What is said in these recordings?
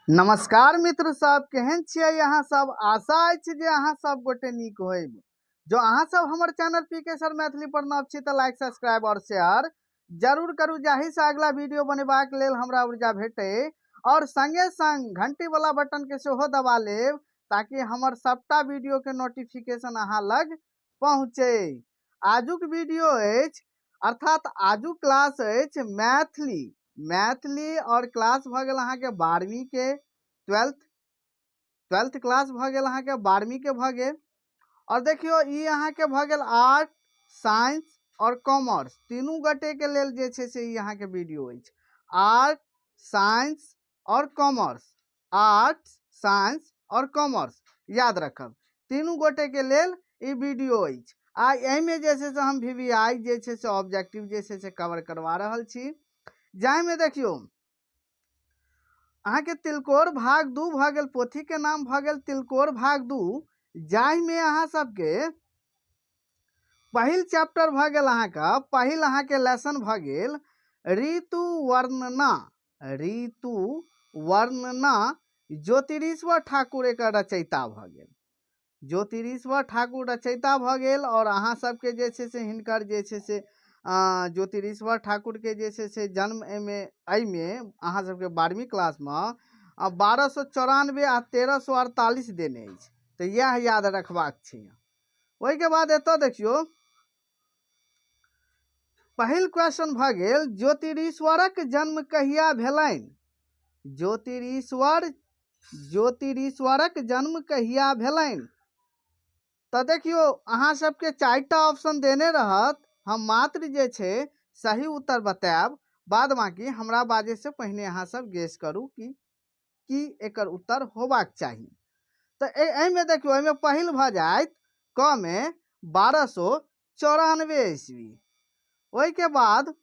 नमस्कार मित्र सब, केहन छियै अहाँ सब? आशा अछि जे अहाँ सब गोटे नीक होइब। जो अहाँ सब हमर चैनल पी के सर मैथिली पर नव छी तऽ लाइक, सब्सक्राइब और शेयर जरूर करू, जाहि से अगला वीडियो बनेबाक लेल हमरा ऊर्जा भेटे। और संगे संग घंटी वाला बटन के सेहो दबा लेब ताकि हमर सबटा वीडियो के नोटिफिकेशन अहाँ लग पहुँचे। आजुक वीडियो अछि, अर्थात आजुक क्लास अछि मैथिली। मैथिली और क्लास भऽ गेल अहाँके 12वीं के, ट्वेल्थ क्लास भऽ गेल अहाँके 12वीं के भऽ गेल। और देखियौ ई अहाँके भऽ गेल आर्ट, साइंस और कॉमर्स, तीनू गोटे के लेल जे छै से ई अहाँके वीडियो अछि। आर्ट, साइंस और कॉमर्स, आर्ट्स, साइंस और कॉमर्स, याद रखब तीनू गोटे के लेल ई वीडियो अछि। आ एहिमे जे छै से हम वी वी आई जे छै से ऑब्जेक्टिव जे छै से कवर करवा रहल छी, जाहिमे देखियौ अहाँके तिलकोर भाग 2 भऽ गेल, पोथी के नाम भऽ गेल तिलकोर भाग 2, जाहिमे अहाँ सबके पहिल चैप्टर भऽ गेल अहाँके, पहिल अहाँके लेसन भऽ गेल ऋतु वर्णना। ऋतु वर्णना ज्योतिरीश्वर ठाकुर एकर रचयिता भऽ गेल। ज्योतिरीश्वर ठाकुर रचयिता भऽ गेल। और अहाँ सबके जे छै से हिनकर जे छै से, ज्योतिरीश्वर ठाकुर के जे छै से जन्म एहिमे अहाँ सबके 12वीं क्लासमे 1294 आ 1348 देने अछि, तऽ इएह याद रखबाक छै। ओहिके बाद एतऽ देखियौ पहिल क्वेश्चन भऽ गेल ज्योतिरीश्वरक जन्म कहिया भेलनि? ज्योतिरीश्वरक जन्म कहिया भेलनि? तऽ देखियौ अहाँ सबके 4टा ऑप्शन देने रहत, हम मात्र जे छै सही उत्तर बतायब, बाद बाकी हमरा बाजै से पहिने अहाँ सब गेस करू कि एकर उत्तर होबाक चाही। तऽ एहिमे देखियौ, एहिमे पहिल भऽ जायत क मे 1294 ईस्वी। ओहिके बाद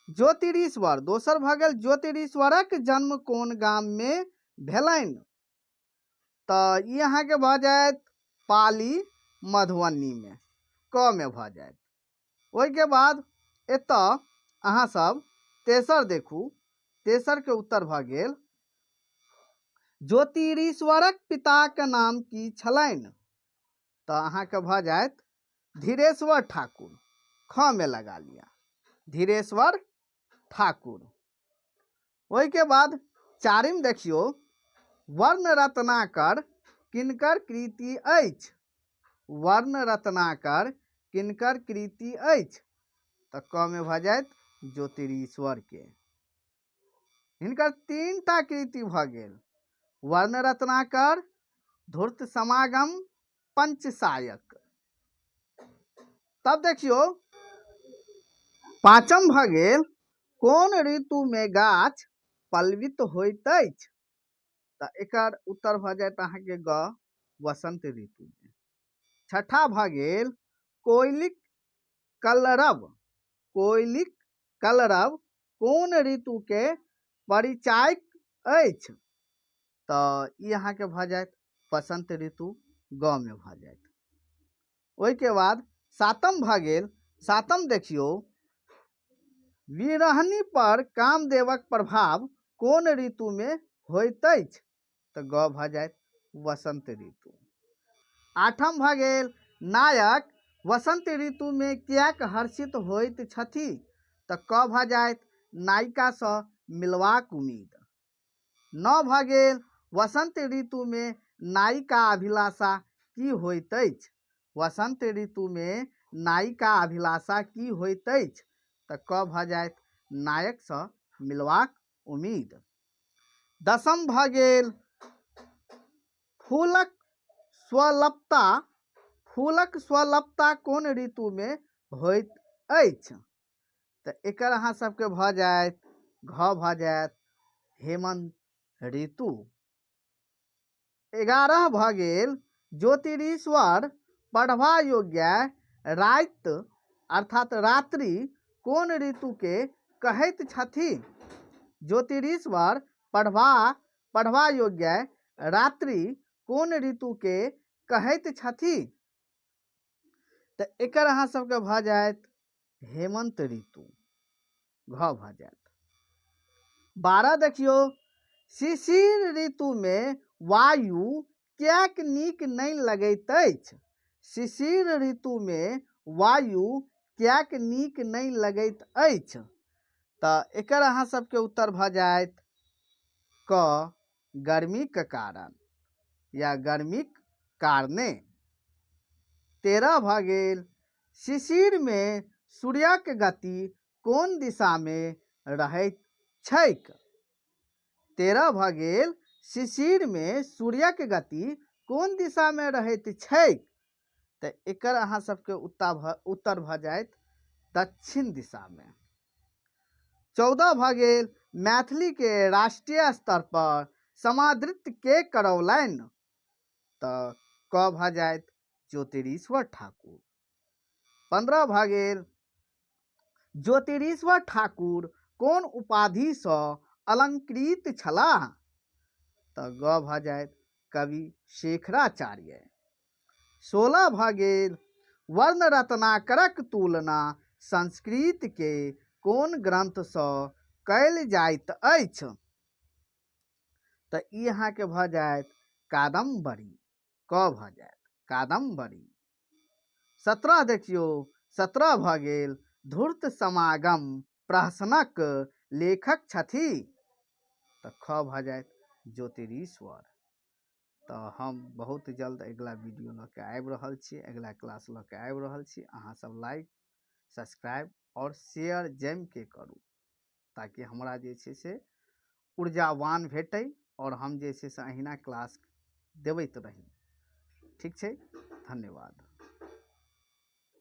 ज्योतिरीश्वर, दोसर भऽ गेल ज्योतिरीश्वरक जन्म कोन गाममे भेलनि? तऽ ई अहाँके भऽ जायत पाली मधुबनीमे, क मे भऽ जायत। ओहिके बाद एतऽ अहाँ सब तेसर देखू, तेसरके उत्तर भऽ गेल ज्योतिरीश्वरक पिताक नाम की छलनि? तऽ अहाँके भऽ जायत धीरेश्वर ठाकुर, ख मे लगा लिअ धीरेश्वर ठाकुर। ओहिके बाद चारिम देखियौ, वर्ण रत्नाकर किनकर कृति अछि? वर्ण रत्नाकर किनकर कृति अछि? तऽ क मे भऽ जायत ज्योतिरीश्वर के। हिनकर 3टा कृति भऽ गेल, वर्ण रत्नाकर, धूर्त समागम, पंचसायक। तब देखियौ पाँचम भऽ गेल कोन ऋतुमे गाछ पल्लवित होइत अछि? तऽ एकर उत्तर भऽ जायत अहाँके ग, वसंत ऋतुमे। छठा भऽ गेल कोयलिक कलरव। कोयलिक कलरव कोन ऋतुके परिचायक अछि? तऽ ई अहाँके भऽ जायत वसंत ऋतु, ग मे भऽ जायत। ओहिके बाद सातम भऽ गेल, सातम देखियौ विरहणी पर कामदेवक प्रभाव कोन ऋतुमे होइत अछि? तऽ ग भऽ जायत वसंत ऋतु। आठम भऽ गेल नायक वसंत ऋतुमे किएक हर्षित होइत छथि? तऽ क भऽ जायत नायिकासँ मिलबाक उम्मीद। 9 भऽ गेल वसंत ऋतुमे नायिका अभिलाषा की होइत अछि? वसंत ऋतुमे नायिका अभिलाषा की होइत अछि? तऽ क भऽ जायत नायकसँ मिलबाक उम्मीद। दसम भऽ गेल फूलक स्वल्पता। फूलक स्वल्पता कोन ऋतुमे होइत अछि? तऽ एकर अहाँ सबके भऽ जायत घ भऽ जायत हेमंत ऋतु। 11 भऽ गेल ज्योतिरीश्वर पढ़बा योग्य राति अर्थात रात्रि कोन ऋतुके कहैत छथि? ज्योतिरीश्वर पढ़बा योग्य रात्रि कोन ऋतुके कहैत छथि? तऽ एकर अहाँ सबके भऽ जायत हेमंत ऋतु, घ भऽ जायत। 12 देखियौ शिशिर ऋतुमे वायु किएक नीक नहि लगैत अछि? शिशिर ऋतुमे वायु किएक नीक नहि लगैत अछि? तऽ एकर अहाँ सबके उत्तर भऽ जायत क गर्मीक कारण या गर्मीक कारणे। 13 भऽ गेल, शिशिरमे सूर्यक गति कोन दिशामे रहैत छैक? 13 भऽ गेल, शिशिरमे सूर्यक गति कोन दिशामे रहैत छैक? तऽ एकर अहाँ सबके उत्तर भऽ जायत दक्षिण दिशामे। 14 भऽ गेल, मैथिलीके राष्ट्रीय स्तर पर समादृत के करौलनि? तऽ क भऽ जायत ज्योतिरीश्वर ठाकुर। 15 भऽ गेल, ज्योतिरीश्वर ठाकुर कोन उपाधिसँ अलंकृत छलाह? तऽ ग भऽ जायत कवि शेखराचार्य। 16 भऽ गेल, वर्ण रत्नाकरक तुलना संस्कृत के कोन ग्रंथसँ कयल जाइत अछि? तऽ ई अहाँके भऽ जायत कादम्बरी, क भऽ जायत कादम्बरी। 17 देखियौ, 17 भऽ गेल, धूर्त समागम प्रहसनक लेखक छथि? तऽ ख भऽ जायत ज्योतिरीश्वर। तऽ हम बहुत जल्द अगिला वीडियो लऽ के आबि रहल छी, अगिला क्लास लऽ के आबि रहल छी। अहाँ सब लाइक, सब्सक्राइब आओर शेयर जमिके करू, ताकि हमरा जे छै से ऊर्जावान भेटै आओर हम जे छै से अहिना क्लास देबैत रही। ठीक छै, धन्यवाद।